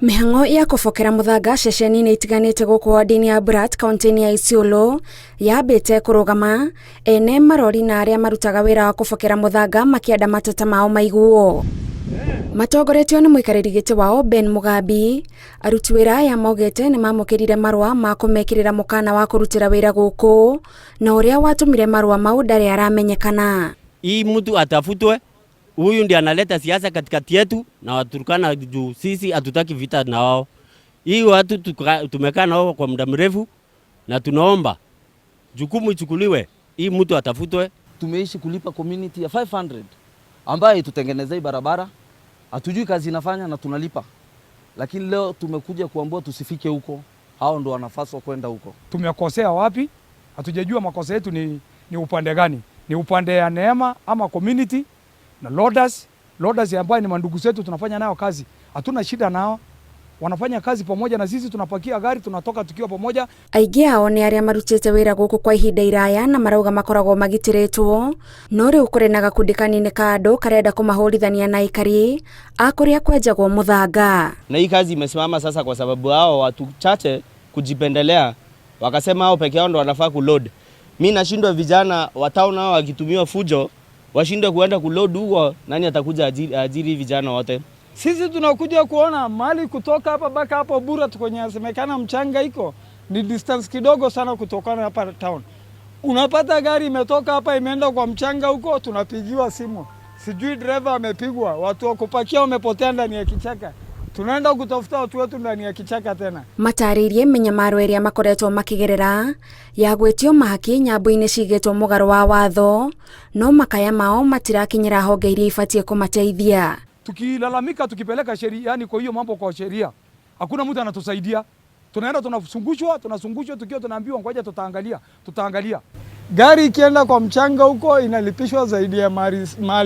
Mĩhang'o ya kũbokera mũthanga ceceni-inĩ itiganĩte gũkũ ward-inĩ ya Burat kaunti-inĩ ya Isiolo yambĩte kũrũgama, ene marori na arĩa marutaga wĩra wa kũbokera mũthanga makĩenda mateta mao maiguo. Matongoretio nĩ mũikarĩri gĩtĩ wao Ben Mugambi, aruti wĩra aya maugĩte nĩ mamũkĩrire marũa ma kũmekĩrĩra mũkana wa kũrutĩra wĩra gũkũ, na ũrĩa watũmire marũa mau ndarĩ aramenyekana. Hii mtu atafutwe, huyu ndiye analeta siasa katikati yetu na Waturkana juu sisi hatutaki vita na wao. Hii watu tumekaa nao kwa muda mrefu na tunaomba jukumu ichukuliwe, hii mtu atafutwe. Tumeishi kulipa community ya 500 ambayo itutengenezei barabara, hatujui kazi inafanya na tunalipa, lakini leo tumekuja kuambiwa tusifike huko. Hao ndo wanafaswa kwenda huko. Tumekosea wapi? Hatujajua makosa yetu ni upande gani, ni upande ya Neema ama community na loaders, loaders ambayo ni mandugu zetu tunafanya nao kazi, hatuna shida nao, wanafanya kazi pamoja na sisi, tunapakia gari tunatoka tukiwa pamoja. Aingĩ ao nĩ arĩa marutĩte wĩra gũkũ kwa ihinda iraya na marauga makoragwo magitĩrĩtwo, no rĩu kũrĩ na gakundi kanini ka andũ karenda kũmahũrithania na aikari a kũrĩa kwenjagwo mũthanga. Na hii kazi imesimama sasa kwa sababu hao watu chache kujipendelea, wakasema hao peke yao ndo wanafaa kuload. Mi nashindwa vijana wa town hao wakitumiwa fujo washindwe kuenda kuload huko, nani atakuja ajiri vijana wote? Sisi tunakuja kuona mali kutoka hapa mpaka hapo Burat kwenye yasemekana mchanga iko ni distance kidogo sana kutokana hapa town. Unapata gari imetoka hapa imeenda kwa mchanga huko, tunapigiwa simu, sijui driver amepigwa, watu wa kupakia wamepotea ndani ya kichaka. Tunaenda kutafuta watu wetu ndani ya kichaka tena. Matarĩirie mĩnyamaro ĩrĩa makoretwo makĩgerera ya gwĩtio mahaki nyambo-inĩ cigĩtwo mũgarũ wa watho, no makaya mao matirakinyĩra honge iria ibatiĩ kũmateithia. Tukilalamika tukipeleka sheria, yani kwa hiyo mambo kwa sheria, hakuna mtu anatusaidia. Tunaenda tunazungushwa, tunazungushwa tukiwa tunaambiwa ngoja tutaangalia, tutaangalia. Gari ikienda kwa mchanga huko inalipishwa zaidi ya mali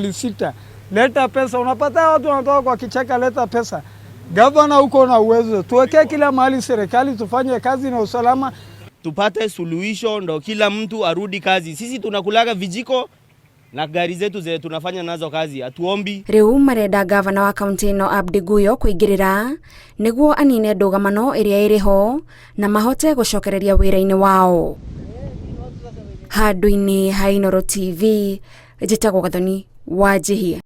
6. Leta pesa, unapata watu wanatoka kwa kichaka, leta pesa. Gavana huko na uwezo, tuwekee kila mahali serikali, tufanye kazi na usalama, tupate suluhisho, ndo kila mtu arudi kazi. Sisi tunakulaga vijiko na gari zetu zenye tunafanya nazo kazi, hatuombi. Riu marenda gavana wa kaunti ĩno Abdi Guyo kũingĩrĩra nĩguo anine ndũgamano ĩrĩa ĩrĩ ho na mahote gũcokereria wĩra-inĩ wao. Handũ-inĩ ha Inooro TV, njĩtagwo Gathoni Wanjihia.